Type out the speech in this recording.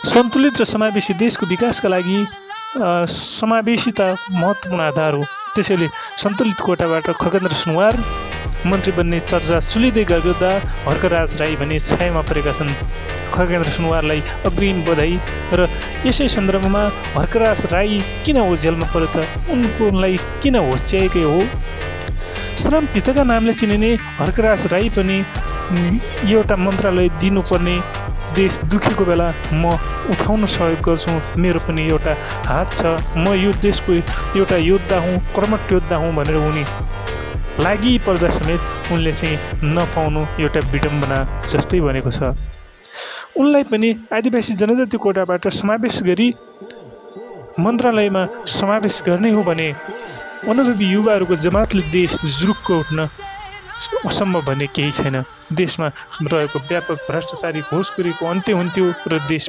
सन्तुलित र समावेशी देशको विकासका लागि समावेशिता महत्त्वपूर्ण आधार हो। त्यसैले सन्तुलित कोटाबाट खगेन्द्र सुनवार मन्त्री बन्ने चर्चा चुलिँदै गर्दा हर्कराज राई भने छायामा परेका छन्। खगेन्द्र सुनवारलाई अग्रिम बधाई। र यसै सन्दर्भमा हर्कराज राई किन हो जेलमा पर्यो त? उनलाई किन होच्याएकै हो? श्रम पिताका नामले चिनिने हर्कराज राई पनि एउटा मन्त्रालय दिनुपर्ने देश दुखेको बेला म उठाउन सहयोग गर्छु, मेरो पनि एउटा हात छ, म यो देशको एउटा योद्धा हुँ, कर्मठ योद्धा हुँ भनेर उनी लागि पर्दा समेत उनले चाहिँ नपाउनु एउटा विडम्बना जस्तै बनेको छ। उनलाई पनि आदिवासी जनजाति कोटाबाट समावेश गरी मन्त्रालयमा समावेश गर्ने हो भने अनुभवी युवाहरूको जमातले देश जुरुक्क उठ्न असम्भव भन्ने केही छैन। देशमा रहेको व्यापक भ्रष्टाचारी घुसखोरीको अन्त्य हुन्थ्यो र देश